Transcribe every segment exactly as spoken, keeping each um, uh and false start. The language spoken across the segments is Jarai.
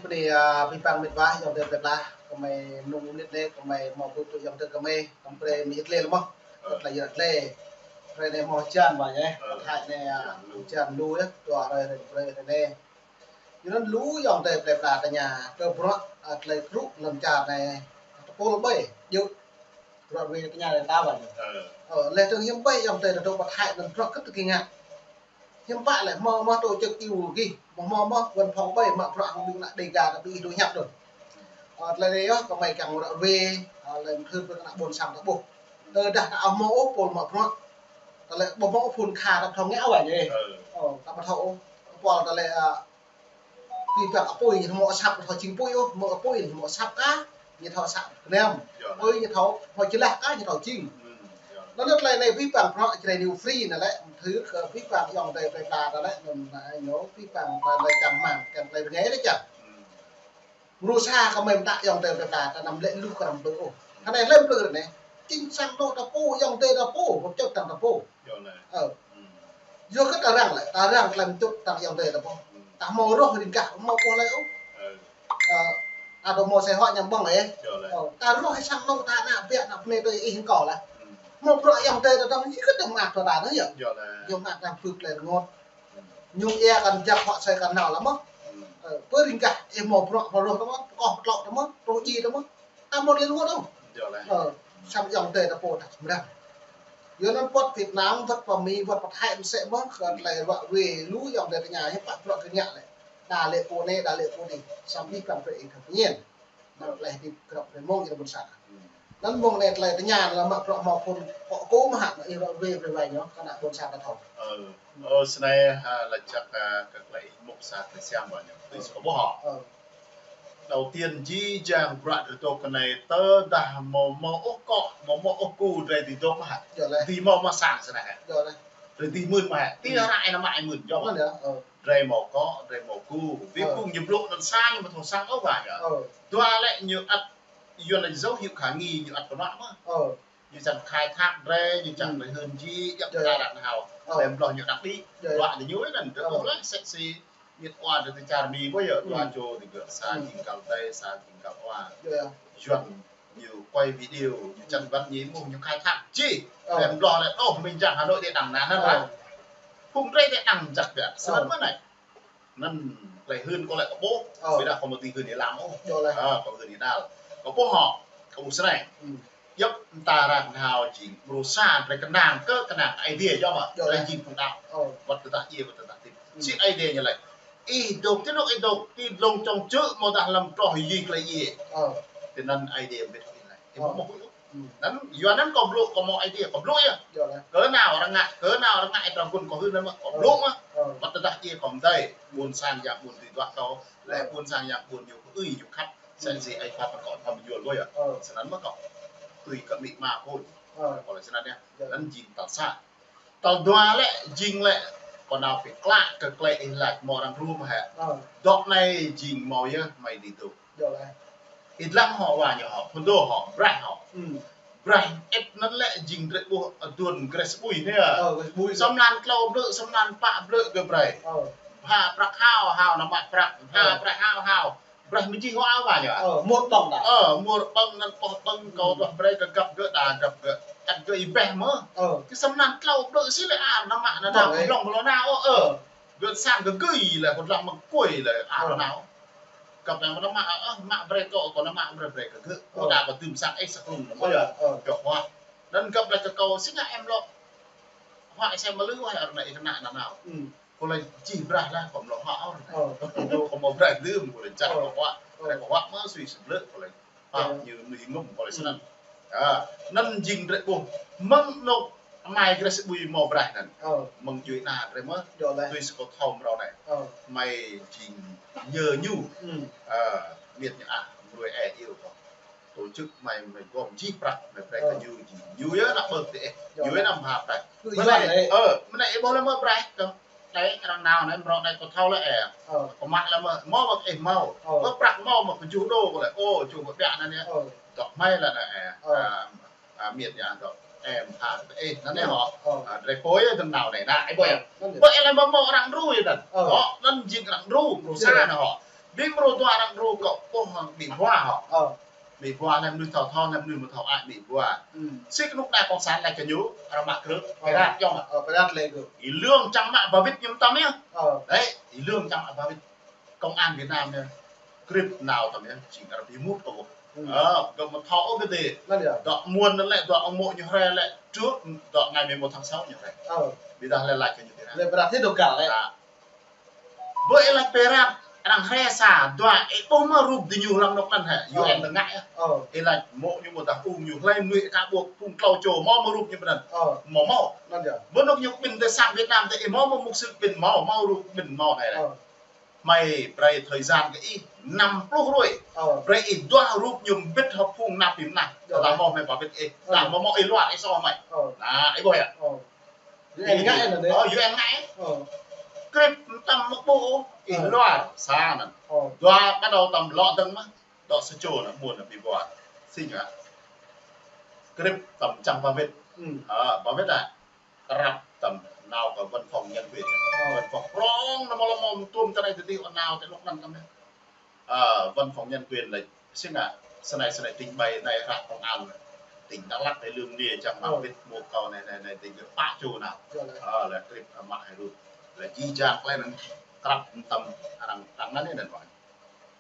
Bơni, a, abih bang mĕt wa ayŏng adơi plơi pla, kơmơi mơnŭng mơnit anai, kơmơi hmâo pơpŭ ayŏng adơi kơmơi, tơm brơi mơnit lĕ lĕ mơ̆n, tơlơi yơh lĕ. Brơi anai hmâo hơjan wa yơh, pơthai anai, a, hơjan lu yơh, dua hrơi brơi brơi anai. Yua anŭn lu ayŏng adơi plơi pla tơña, kơ bruă, a, tơlơi krŭ lŏn čar anai, tơpul ƀơi, yơh. Bruă wê tơña lĕ ta wa yơh. Ơ, lĕ tơ̆ng hiư̆m ƀơi ayŏng adơi ta dŏ pơthai anŭn bruă kơ tơkeng ngă. Hiư̆m pă lĕ hmâo mơ̆ tổ chức iu gih, hmâo mơ̆ văn phòng ƀơi mă bruă hăng đing nă Dega ta ƀu ih dŏ hiăp đôč. Ơ, tơlơi anai yơh, kơmơi kiăng ră ruai, ơ, lĕ mơthưr brơi kơ ană ƀôn sang ta ƀuh. Tơdah ta ƀu hmâo ôh pul mă bruă. Tơlơi ƀu hmâo phun kha ta ƀu thâo ngă wa yơh. Ơ, ta ƀu thâo ôh. Pul tơlơi, ơ, abih bang apui ñu hmâo asăp ƀu thâo jing apui ôh, hmâo apui ñu hmâo asăp kah, ñu thâo asăp kơnăm. Apui ñu thâo hmâo jơlah kah, ñu thâo jing. Anŭn tơlơi anai abih bang bruă Jrai New Free anai lĕ, mơthưr kơ abih bang ayŏng adơi plơi pla ta lĕ, anŭn, a, ñu abih bang ta lĕ čang rơmang, kiăng tơlơi rơngai lĕ čang. Mrô sa kơmơi mơtă ayŏng adơi plơi pla, ta anăm lĕ luh kơ arăng plư ôh. Kơ anai lĕ plư ră anai. Jing sang anŏ ta pô, ayŏng adơi ta pô, pơčŭt tăng ta pô. Ơ. Yua kơ ta răng lĕ, ta răng tơlơi pơčŭt tăng ayŏng adơi ta pô. Ta hmâo roh ring gah, hmâo pô lĕ ôh. Ơ, ta dŏ hmâo sai huă ñăm ƀơ̆ng ĕ. Ơ, ta roh sang anŏ ta ană biă ană bơnai tui ih hăng kâo lah. Hmâo bruă ayŏng adơi ta dơ̆ng, ih kơ dơ̆ng mă ta ta anai yơh. Yơh mă ta pơpŭ tơlơi rơngot. Ñu ia kăn jăk huă sai kăn nao lah mơ̆n. Ơ, pơ ring gah, ih hmâo bruă, hmâo roh ta mơ̆n, pơkŏh pơtlŏ ta mơ̆n, truh ji ta mơ̆n. Ta hmâo tơlơi rơngot ôh. Yơh lĕ. Ơ, samơ̆ ayŏng adơi ta pô ta kơmrăng. Yua anŭn wơ̆t Việt Nam, wơ̆t pơ Mi, wơ̆t pơ Thái mơsĕ mơ̆n, kơ tơlơi ruă wê lu ayŏng adơi tơña, hiư̆m pă bruă kơ ngă lĕ. Đa lĕ pô anai, đa lĕ pô adih. Samơ̆ abih bang brơi ih thâo pơñen. Anŭn tơlơi hơdip grăp brơi mơ̆ng ih ƀôn sang. Anŭn mơ̆ng anai tơlơi tơña lĕ mă bruă hmâo phun kŏ kô mơ̆ hă, ih ruă wê brơi wa ñu, kơ ană ƀôn sang ta thâo. Ơ, ơ, snei, ha, laĭ čăk, a, kơ tơlơi ih mŭk sa tơlơi siam wa ñu. Tui si kâo ƀuh hŏ. Ơ. Đầu tiên, jih jang bruă drơi dŏ kơ anai tơdah hmâo mơ̆ ôh kŏ, hmâo mơ̆ ôh ku drơi dĭ dŏ mơ̆ hă. Yơh lĕ. Dĭ hmâo mơ̆ sang snei hă. Yơh lĕ. Drơi dĭ mưn mơ̆ hă. Ti ră anai mă ai mưn, yơh mơ̆. Mưn yơh, ơ. Drơi hmâo kŏ, drơi hmâo ku. Wĭ kung ñu blŭ anŭn sang ñu mă thâo sang ôh wa yơh. Ơ. Dua lĕ ñu ăt, yua anai dấu hiệu khả nghi ñu ăt pơnă mơ̆. Ơ. Ñu čang khai thác drơi, ñu čang drơi hưn ji, djăp ta răng hao. Ơ. Lĕ bloh ñu đăng đĭ. Yơh, yơh. Dua ñu anŭn, drơi ƀuh lĕ, sĕ si, mĕt wa drơi tơ čar Mi ƀuh yơh, dua čô digơ̆, sa jing găl tơi, sa jing găl wa. Yơh, yơh. Yuan ñu quay video, ñu čang băn ñu mŭh, ñu khai thác ji. Ơ. Lĕ bloh lĕ, ôh, mĭn čang Hà Nội đĭ đăng anŭn anŭn lah. Phung drơi đĭ đăng jăk biă, snăn mơ̆n anai. Anŭn tơlơi hưn kâo lĕ kâo ƀuh. Ơ. Ƀiădah kâo mơ̆ tui hưn ih lăm ôh. Yơh lĕ. Ơ, kâo hưn ih dal. Kâo ƀuh hŏ, kâo ƀuh snei. Djŏp mơta răng hao jing mrô sa drơi kơnang kơ kơnang Aê Diê yơh mơ̆. Yơh lĕ. Drơi jing phung đăo. Ơ. Wơ̆t tơdah djai, wơ̆t tơdah tĭp. Si Aê Diê ñu laĭ. Ih dŏ ti anŏ ih dŏ, ti dlông čŏng čư̆ mơ̆ dah lăm troh yui tơlơi djai. Ơ. Tui anŭn Aê Diê mơbit ih laĭ. Ih mơ̆ ƀuh ôh. Anŭn, yua anŭn kâo blŭ, kâo hmâo Aê Diê, kâo blŭ yơh. Yơh lĕ. Kơ nao arăng ngă, kơ nao arăng ngă, ih trăng gun kâo hưn anŭn mơ̆, kâo blŭ mơ̆. Ơ. Wơ̆t tơdah djai kâo mơdơi, ƀôn sang yang ƀun tui dua kâo, lĕ ƀôn sang yang ƀun ñu kơ ưi ñu khăp, sĕ si ai phat pơkŏn hăm juăl ƀuh yơh. Ơ. Snăn mơ̆ kâo tui kơ amĭ ama phun. Ơ. Kâo laĭ snăn yơh. Yơh. Anŭn jing tal sa. Tal dua lĕ, jing lĕ, kâo nao pơklă kơ tơlơi ih laĭ hmâo arăng ru mơ̆ hă. Ơ. Dŏ anai jing hmâo yơh, hmei dĭ dŏ. Yơh lĕ. Ih dlăng hŏ wa ñu hŏ, phŭn dô hŏ, braih hŏ. Braih ĕp anŭn lĕ jing drơi ƀuh aduôn Grace Bui anai. Ơ, Grace Bui. Sơmlan klâo blư̆, sơmlan pă blư̆ gơ̆ brơi. Ơ. Bha prăk hao, hao nao mă prăk. Bha braih hao, hao. Braih mơjih hŏ wa ñu. Ơ, mŭt ƀơ̆ng đa. Ơ, mŭt ƀơ̆ng anŭn pŏh ƀơ̆ng kâo duah brơi kơ găp gơ̆ đa găp gơ̆. Ăt gơ̆ ih beh mơ̆. Ơ. Kơ sơmlan klâo blư̆ si lĕ a, nao mă nao nao, kơ blŏng mơ̆ nao nao. Ơ. Gơ̆ sang gơ̆ gơ̆ lĕ, kơ dlăng mơ̆ng kuai lĕ, a nao. Găp yang mơ̆ mă, ơ, mă brơi kâo, kâo nao mă brơi brơi kơ gơ̆. Kâo đa kâo dưm sang ih sa klŭng nao mă. Ơ, ơ. Jŏk huă. Anŭn găp laĭ kơ kâo, si ngă em lŏ huă ih sem mơlư, wai, arăng nao ih kơnă nao nao. Kâo laĭ jih braih lah, kâo mlŏ huă ôh. Ơ. Kâo mâo braih dưm, kâo laĭ čang kâo huă. Ơ. Kâo huă mơ̆ sui sơblơ̆, kâo laĭ. Ơ. Ñu mơnuih ngŭm, kâo laĭ snăn. Ơ, anŭn jing drơi ƀuh. Mơ̆ng anŏ amai Grace Bui hmâo braih anŭn. Ơ. Mơ̆ng djuai ana drơi mơ̆. Yơh lĕ. Tui si kâo thâo mrâo anai. Ơ. Hmei jing nhờ ñu. Ơ, mĭt ñu ah, mrui ê iu kâo. Tổ chức hmei, hmei gom jih prăk, hmei brơi kơ ñu jing. Ñu yơh ană ƀơ̆ng tơ ih. Yơh. Ñu yơh ană bha prăk. Mơ̆ anai, ơ, mơ̆ anai ih ƀuh lĕ mơ̆ braih kơ. Anai arăng nao anai mrâo anai kâo thâo lĕ ê. Ơ. Kâo mă lĕ mơ̆, hmâo mơ̆ ih hmâo. Ơ. Mơ̆ prăk hmâo mơ̆ kơjuh đô kâo lĕ. Ô, čô kơ biă anŭn yơh. Ơ. Dŏ hmei lĕ anai ê. Ơ. A, a, mĭt ñu dŏ. Em, ha, ê, anŭn yơh hŏ. Ơ. A, drơi pô yơh dơ̆ng nao anai. Anai, ih ƀuh yơh. Ơ, anŭn yơh. Ƀuh ih lĕ mơ̆ mơ̆ arăng ru yơh anŭn. Ơ. Dŏ, anŭn jing arăng ru, ru sa anŭn hŏ. Ƀing mrô dua arăng đru kơ ƀuh hăng ƀing bua hŏ. Ơ. Ƀing bua lĕ mnuih thâo thâo, lĕ mnuih mơ̆ thâo ai ƀing bua. Hmm. Sĭt kơnuk kna cộng sản lĕ kơ ñu, arăng mă krư̆, ơ, pơrăt yŏng. Ơ, pơrăt lĕ kơ. Ih lương čang mă ba wĭt ñu mơtam yơh. Ơ. Đấy, ih lương čang mă ba wĭt. Công an Việt Nam yơh. Krip nao tam yơh, jing arăng bi mŭt kơ ƀuh. Hmm. Ơ, kơ mơ̆ thâo ôh kơ dê. Lă yơh. Dŏ muôn lĕ, dŏ ong mŏ ñu hrĕ lĕ, trước dŏ ngày mười một tháng sáu ñu hrĕ. Ơ. Ƀiădah lĕ laĭ kơ ñu pơrăt. Lĕ pơrăt hĭ dŏ găl lĕ. Ă. Bơ ih laĭ pơrăt, arăng hrĕ sa, dua, ih ƀuh mơ̆ rup diñu hlăm anŏ anŭn hă, ơ, U N tơngă yơh. Ơ. Ih laĭ mŏ ñu ƀu tah ung ñu hlơi mnuih ka ƀuh phung klâo čô, mâo mơ̆ rup ñu pơ anŭn. Ơ. Mâo mâo. Anŭn yơh. Bơ anŏ ñu ƀing tơ sang Việt Nam tơ ih mâo mơ̆ mục sư ƀing mâo, mâo rup ƀing mâo anai. Ơ. Hmei brơi thời gian kơ ih năm pluh hruê. Ơ. Brơi ih duah rup ñu ƀĭt hơ̆ phung nap ƀing nah. Ơ. Tơdah mâo hmei ba wĭt ih. Ơ. Tơdah mâo mâo ih luar ih soh hmei. Ơ. Nah, ih ƀuh yơh. Ơ. U N ngă anŭn dê. Ơ, U N ngă. Ơ. Krip mơtam mơ̆ ƀuh, ih, ơ, luar sa anŭn. Ơ. Dua bắt đầu tơm lŏ dơ̆ng mơ̆. Dŏ sa čô anŭn ƀuôn anŭn ƀing bua. Sĭt ngă. Krip tơm čang ba wĭt. Hmm. Ơ, ba wĭt ah. Krăp tơm nao kơ văn phòng nhân quyền. Ơ. Văn phòng prong anŭn mơ̆ lŏm mơ̆ tuôm tơ anai tơ adih ôn nao tơ anŏ anŭn tơm yơh. Ơ, văn phòng nhân quyền lĕ sĭt ngă, sơnai sơnai trình bày anai hră công an tỉnh Đắk Lắk anai lương anai čang mă, ơ, wĭt mơ̆ kâo anai anai anai tơ ñu pă čô nao. Ơ, lĕ. Ơ, lĕ krip mă hai rup. Lĕ jih jang klei anŭn krăp tơm arăng, arăng anŭn anai.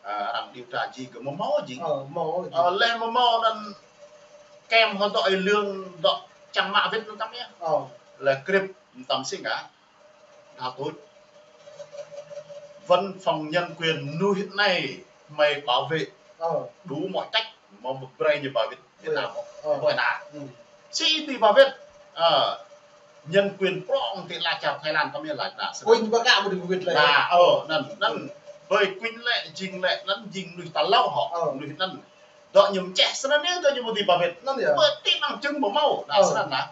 Ơ, arăng điều tra jing kơ mơ̆ mâo jing. Ơ, mâo jing. Ơ, lĕ mơ̆ mâo anŭn kem hơdŏ ih lương dŏ čang mă wĭt anŭn tơm yơh. Ơ. Lĕ krip tơm sĭt ngă. Đa tuč. Văn phòng nhân quyền mơnuih anai hmei bảo vệ, ơ, đủ mọi cách mơ̆ mơ̆ brơi ñu ba wĭt Việt Nam. Ơ. Ƀuh anai. Hmm. Sĭt ih ba wĭt, ơ, nhân quyền prong tơ lĕ čar Thái Lan tơm yơh laĭ anai. Kuñ ba kă ƀu dưi ba wĭt lĕ. Anai, ơ, anŭn, anŭn. Ơ. Ƀơi kuñ lĕ, jing lĕ, anŭn jing mơnuih tal hlâo hŏ. Ơ. Mơnuih anŭn. Dŏ ñu mơčeh, snăn anai dŏ ñu ƀu dưi ba wĭt. Anŭn yơh. Ƀơi ti năng čưng ƀu mâo. Anai, ơ, snăn anai.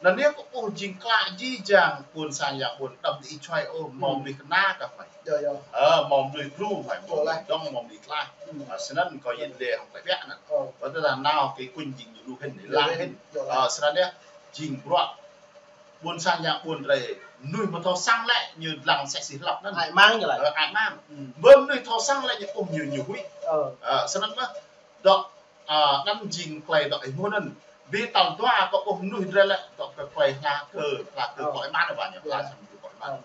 Anŭn anai kâo ƀuh jing klă jih jang ƀuôn sang yang ƀuôn đăm tơ ih čuai ôh, mâo, hmm, mơnuih kơna kơ hmei. Yơh, yơh. Ơ, mâo mơnuih gru hmei, mâo, ơ, mơnuih dŏng, mâo mơnuih tlaih. Hmm. Ơ, snăn kâo, yơh, yit lĕ hŏng klei biă anŭn. Ơ. Ƀơi tơdah nao kơ kuñ jing ñu lu hĭn, yơh, lăng hĭn. Yơh. Ơ, snăn yơh, jing bruă. Ƀuôn sang yang ƀuôn drei, mơnuih mơ̆ thâo săng lĕ, ñu lăng sĕ si hlăp anŭn. Ai mang ñu lĕ. Ơ, ai mang. Hmm. Bơ mơnuih thâo săng lĕ, ñu ƀuh ñu, ñu huĭ. Ơ. Ơ, snăn mơ̆. Dŏ, ơ, anŭn jing klei dŏ ih mơ̆ anŭn. Bi tal dua kâo ƀuh mơnuih drei lĕ, dŏ kơ klei hla kơ, hla kơ, ơ, kơ êman ba ñu, hla, ơ, čăm kơ êman. Ơ.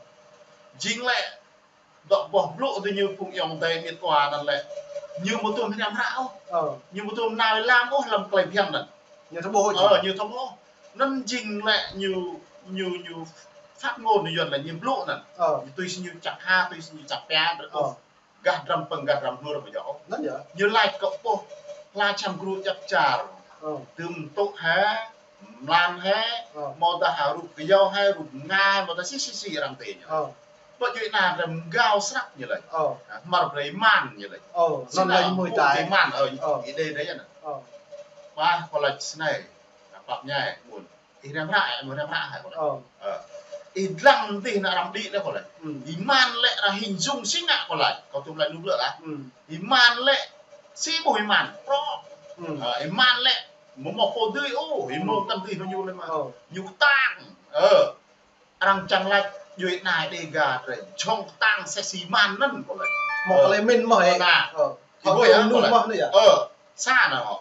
Jing lĕ, dŏ boh blŭ tơ ñu phung ayŏng adơi miêt wa anŭn lĕ. Ñu mơ̆ tuôm hriăm hră ôh. Ơ. Ñu mơ̆ tuôm nao êlam ôh hlăm klei bhiăn anŭn. Ñu thâo ƀuh ôh. Ơ, ñu thâo ƀuh. Anŭn jing lĕ ñu, ñu, ñu phát ngôn ñu Yuan lĕ ñu blŭ anŭn. Ơ. Ñu tui si ñu čang ha, tui si ñu čang pia, ơ, gah dram pơ̆ng, gah dram hlur mơ̆ yơh. Anŭn yơh. Ñu laĭ kơ ƀuh hla čăm gru djăp čar. Ơ. Tơm tŭ hă, mlan hă, ơ, mơ̆ dah hă rup kơyâo hă, rup ngai, mơ̆ dah si si si arăng tơ ñu. Ơ. Ƀơi djuai ania drei mgao snăk ñu laĭ. Ơ. Hmar brei man ñu laĭ. Ơ, snăn anŭn laĭ mơ̆ ƀu tai. Tơ man, ơ, ơ, ih dê dê anŭn. Ơ. Bah, kâo laĭ snei, pap ñai, ƀuôn. Ih hriăm hră, ih hriăm hră hă kâo laĭ. Ơ. Ơ. Ih dlăng dih anŭn arăng đĭ lĕ kâo laĭ. Hmm. Ih man lĕ arăng hình dung sĭt ngă kâo laĭ. Kâo tŭm laĭ lu blư̆ lah. Hmm. Ih man lĕ, si ƀuh ih man, prŏng. Hmm. Ơ, ih man lĕ, mơ̆ mâo pô dưi ôh, ih mơ̆, hmm, tam dưi hơñu lĕ mơ̆. Ơ. Ñu kơtang. Ơ. Arăng čang laĭ djuai ania Đêga drei jhŏng kơtang sĕ si man anŭn kâo laĭ. Mâo, ơ, klei mĭn mơ̆, ơ, anai. Ơ. Ih ƀuh yơh, mơnuih kâo laĭ. Mơ̆ anai yơh. Ơ, sa anŭn hŏ.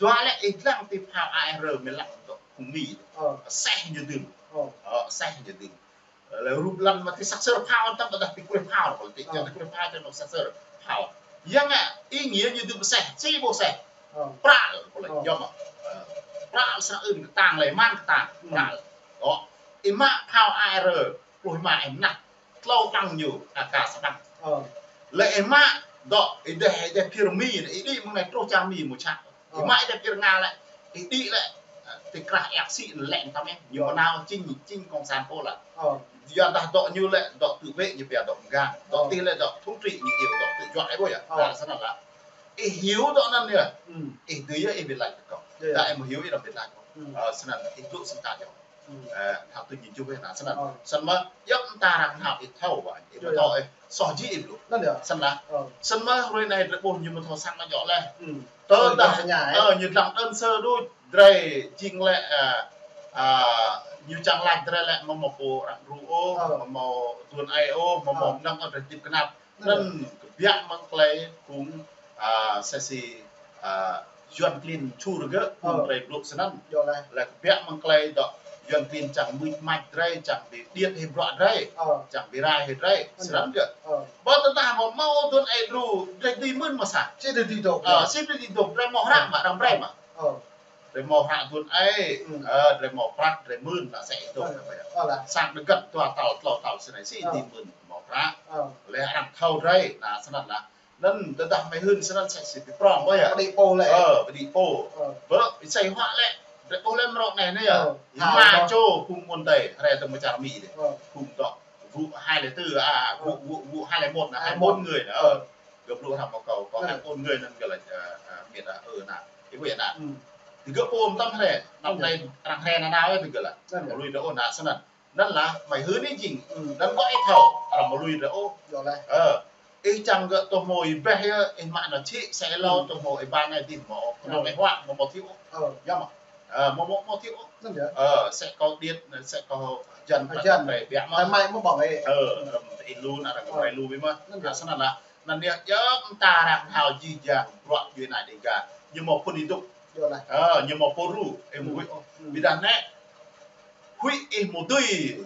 Dua lĕ ih dlăng ti phao A R mơ̆ lăng tơ phung Mi. Ơ. Sĕ ñu dưm. Ơ. Ơ, sĕ ñu dưm. Lĕ rup lăn mơ̆ ti săk sơr phao anŭn tơm ƀôdah ti kruih phao kâo laĭ ti, ơ, ti kruih phao tơ anŏ săk sơr phao. Yang ngă, ih ngă ñu dưm sĕ, si ƀuh sĕ. Ơ. Prăl kâo laĭ, ơ, yơh mơ̆. Ơ. Prăl snăn ưn kơtang lĕ, man kơtang. Hmm. Prăl. Ơ. Ih mă phao A R pluh êma ih mơnah. Tlâo tăng ñu, A K sa tăng. Ơ. Lĕ ih mă, dŏ, ih deh, ih deh phiơr Mi, ih đĭ mơ̆ng anai truh čar Mi mơ̆ čăk. Ih, ơ, mă ih deh phiơr Nga lĕ, ih đĭ lĕ, ơ, ti krah ĕk sĭ lĕ tăm ih, ñu, ơ, mơnao čing, čing cộng sản pô lĕ. Ơ. Yua dah dŏ ñu lĕ, dŏ tự vệ ñu pia dŏ mgang. Dŏ, ơ, tih lĕ dŏ thống trị ñu iâu dŏ tự do ih ƀuh yơh. Ơ. Dah snăn lah. Ih hyu dŏ anŭn yơh. Hmm. Ih dưi yơh ih ƀĭt laĭ kơ kâo. Yơh, yơh. Dah ih mơ̆ hyu ih đăm ƀĭt laĭ kâo. Hmm. Ơ, snăn ih blŭ sĭt kơ yơh. Hmm. Ơ, thâo tui ñu jŭ yơh anai snăn. Ơ. Snăn mơ̆, yơh mơta arăng hao ih thâo ƀă, ih, yơh, mơ̆ thâo, yơh, ih soh jih ih blŭ. Anŭn yơh. Snăn lah. Ơ. Snăn mơ̆, hrơi anai drei ƀuh ñu mơ̆ thâo săng mơ̆ djŏ lĕ. Hmm. Tơdah, ơ, ñu dlăng đơn sơ đôč, drei jing lĕ, ơ, ơ, ñu čang laĭ drei lĕ mơ̆ mâo pô arăng đru ôh, ơ, mơ̆ mâo duôn ai ôh, mơ̆ mâo, ơ, mơnăng ôh drei hơdip kơnăp. Anŭn yơh. Anŭn biă mơ̆ng tơlơi phung, a, sĕ si, a, Yuan klin čur gơ̆, phung Ơ. drơi blŭ snăn. Yơh lah. Lĕ biă mơ̆ng tơlơi dŏ Yuan klin čang mưč mač drơi, čang bi điêt hĭ bruă drơi, Ơ. čang bi rai hĭ drơi, Ơ. snăn gơ̆. Ơ. Bơ tơdah mơ̆ mâo tui anai dru, drơi dưi mưn mơ̆ sa. Sĭt drơi dưi dŏ. Ơ, sĭt drơi dưi dŏ, drơi mâo hră mă, răm brơi mă. Ơ. Drơi mâo hră tui anai, Ơ. ơ, drơi mâo prăk, drơi mưn, na sĕ dŏ. Ơ. Ơ lah. Sang đơgăt dua tal, tlâo tal snei, sĭt Ơ. dưi mưn mâo hră. Ơ. Lĕ arăng thâo drơi, na snăn lah. Anŭn tơdah mơi hưn snăn sĕ si bi prŏng ƀơi yơh. Pơđĭ pô lĕ. Ơ, pơđĭ pô. Ơ. Bơ, ƀing sĕ huă lĕ. Drơi ƀuh lĕ mrŏk anai anai yơh. Ơ. Ih Thâo ma ƀuh. Čô phung mơ̆ng tơi, hrơi tơ̆ng mơ̆ čar Mi dih. Ơ. Phung dŏ. Vụ hai lẻ tư, a, Ơ. vụ, vụ, vụ hai lẻ một anŭn, Hai lẻ một. hai lẻ một người anŭn. Ơ. Ơ. Gơ̆ blŭ hrăm mơ̆ kâo, kâo Ơ. hai lẻ một người anŭn gơ̆ laĭ, a, a, miêt a, ơ, anŭn. Ih ƀuh yơh anŭn. Ơ. Tơgơ̆ pô mơtam hrơi. Năm Ơ. nay arăng hrơi nanao yơh tơgơ̆ lah. Ơ. Mơ̆ lui dŏ ôh anŭn snăn. Anŭn lah, mơi hưn ih jing. Ơ. Anŭn kâo ih thâo, arăng mơ̆ lui dŏ ôh. Yơh lah. Ơ. Ih čang gơ̆ tơhmô ih ƀĕ yơh, ih mă anŭn čih, sĕ lâo Ơ. tơhmô ih ba anai dih mâo. Kơnơ̆ng Ơ. ih huă, mâo mâo thiu ôh. Ơ. Yơh mơ̆. Ơ, mâo mâo mâo thiu ôh. Anŭn yơh. Ơ, sĕ kâo điêt, sĕ kâo jăn, Ơ, jăn. Ƀĕ mơ̆. Mai mâo ƀơ̆ng ih. Ơ, ih lu anŭn arăng Ơ. ƀai lu ƀĕ mơ̆. Anŭn yơh. Anŭn snăn lah. Anŭn yơh, yơh mơta arăng hao jih jang bruă djuai anai Dega. Ñu mâo phŭn ih dŏ. Yơh lah. Ơ, ñu mâo pô ru, ih mâo Ơ. huĭ ôh. Ơ. Ƀiădah anai, huĭ ih mâo dưi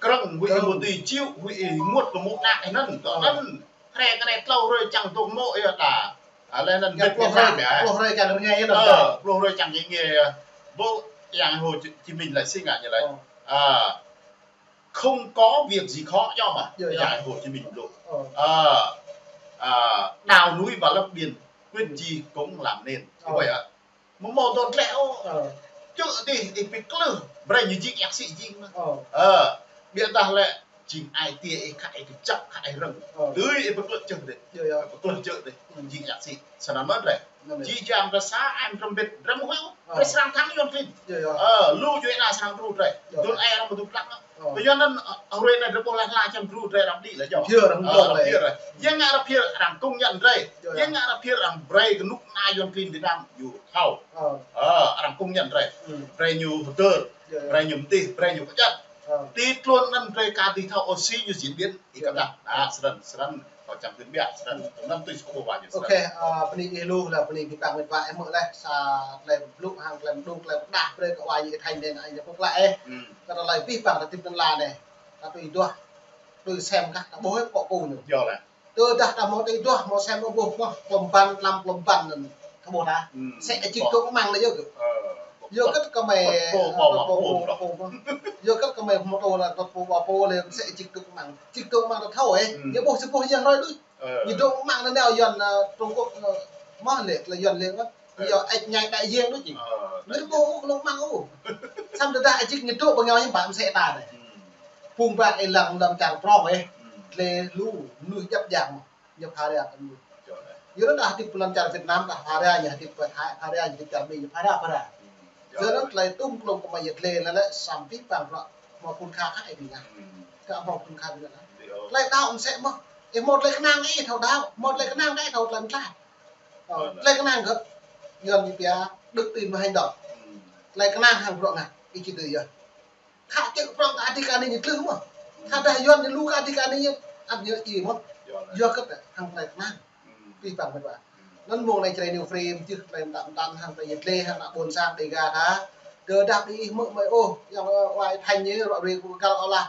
krơ̆ng, huĭ ih mâo Krơ̆ng. dưi čiu, huĭ ih ƀuh kơ mơ̆ng anăp ih anŭn. Ơ. Anŭn, hrơi kơ anai tlâo hrơi čang dŏ mơ̆ yơh ta. A, lĕ anŭn Yơh mĕt pluh Việt Nam hrơi, yơh. pluh hrơi čang rơngai yơh anŭn Ơ, ta. pluh hrơi čang rơngai yơh. Bơ, Yang Hồ Chí, Chí Minh laĭ si ngă ñu laĭ. Ơ. A, không có việc gì khó, yơh mơ̆. Yơh, yơh. Yang Hồ Chí Minh blŭ. Ơ. A, a, đào núi và lấp biển, quyết chí cũng làm nên. Ơ. Ih ƀuh yơh. Mơ̆ mâo dŏ gleh ôh. Ơ. Čư̆ dih, ih pơklưh, brơi ñu jing yak sĭ jing mơ̆. Ơ. Ơ, ƀiădah lĕ, jing ai tiê ih khă ih kơjăp khă ih rơ̆ng. Ơ. Tui ih pơklưh čư̆ dih. Yơh, yơh. Pơklưh čư̆ dih, Ơ. jing yak sĭ. Snăn mơ̆ drơi. Anŭn yơh. Jih jang drơi sa, ai mơ̆ trơm bit, drơi mơ̆ huĭ ôh. Ơ. Drơi srăng thăng Yuan klin. Yơh, yơh. Ơ, lu djuai anai srăng đru drơi. Yơh. Tui anai arăng mơ̆ dŭ plăk mơ̆. Ơ. Tui anŭn, ơ, hrơi anai drơi ƀuh lah hla čăm đru drơi arăng đĭ lah yơh. Phiơr arăng Ơ, dŏ arăng lĕ. phiơr. Yơh ngă arăng phiơr arăng công nhận drơi. Yơh, Yơh yơh. ngă arăng phiơr arăng brơi kơ anŭn ană Yuan klin Việt Nam. Yơh. Thâo. Ơ. Ơ, arăng công nhận drơi. Ơ. Brơi ñu hơdơr, Yơh, yơh. brơi ñu mơdih, brơi ñu kơjăp. Ơ. Ti tluôn anŭn drơi ka dưi thâo ôh si ñu diễn biến, ih Yơh. kơdah. Anŭn, snăn, snăn, kâo čang dưi biă, snăn. Ơ. Anŭn tui sô ƀuh wa ñu, snăn. Ôkê, ơ, bơni ih lu lah, bơni abih bang met wa ih mơ̆ leh, sa tơlơi blŭ hăng tơlơi mơdung, tơlơi pơdah, brơi kơ wa ñu ih thâo anai, anai, ñu pơklă ih. Ơ. Kơ tơlơi abih bang ta tip anŭn lah anai. Ta tui duah, tui sem kah, ta ƀuh ih pŏk ku ñu. Yơh lah. Tơdah ta mâo tơlơi duah, mâo sem mâo ƀuh, mâo klŏm ƀăn, tlam klŏm ƀăn anŭn, ta ƀuh ta. Ơ. Sĕ ih čih Ƀuh. dŏ mơ̆ng lĕ yơh. Ơ, Yơh kơ̆t kơ mơi, Ƀuh, ƀuh, ƀuh, ƀuh, ƀuh, ƀuh. Yơh kơ̆t kơ mơi mâo tô lah, ƀuh, ƀuh, ƀuh lĕ, sĕ ih čih dŏ mơ̆ng. Čih dŏ mơ̆ng ta thâo ih. Ơ. Ñu ƀuh, sĭt ƀuh yang hrơi đôč. Ơ. Ñu dŏ mơ̆ng anai nao Yuan, ơ, Trung Quốc, ơ, mơ̆ lĕ, tơlơi Yuan lĕ mơ̆. Ơ. Ñu ih ngă đại diện đôč jing. Ơ, Ñu đại ƀuh ôh, klŏm mơ̆ng ôh. Samơ̆ tơdah ih čih ñu dŏ ƀơi ñu hiư̆m pă mơsĕ ta anai. Ơ. Phung ƀă ih lăng lăm čar prŏng ih. Ơ. Lĕ lu, lu djăp jang mơ̆. Ñu phara kơ ñu. Yơh. Yua anŭn ta hơdip lăm čar Việt Nam, ta phara, ñu hơdip pơ Thái, phara, ñu hơdip čar Mi, ñu phara, phara. Ơ. Yua anŭn tơlơi tŭm klŏm kơ mơi yơh lĕ, lĕ, lĕ, samơ̆ abih bang bruă, mâo phŭn kha khă ih ƀing ngă. Ơ. Kơ mâo phŭn kha ƀing ngă. Yơh. Tơlơi đaŏ mơsĕ mơ̆. Ih mâo tơlơi kơnang ih thâo đaŏ, mâo tơlơi kơnang ih thâo tơlơi mơtlaih. Ơ, Yơh. tơlơi kơnang gơ̆. Yuan ñu pia, đức tin và hành động. Ơ. Tơlơi kơnang hăng bruă ngă, ih či dưi yơh. Khă čư̆ prŏng kơ adih kơ anih ñu tlưh mơ̆. Khă dah Yuan ñu lu kơ adih kơ anih ñu, ăt ñu ih mơ̆. Yơh lah. Yua kơ hăng tơlơi kơnang. Ơ. Abih bang met wa. Ơ. Anŭn mơ̆ng anai Jrai New Frame, jih tơlơi mơtam mơtam hăng tơlơi yet lĕ, hăng ană ƀôn sang Dega ta. Tơdah ƀing ih mơ̆ mơi ôh, yang, ơ, wa ih thâo ñu, rŏ rê kơ găl ôh lah.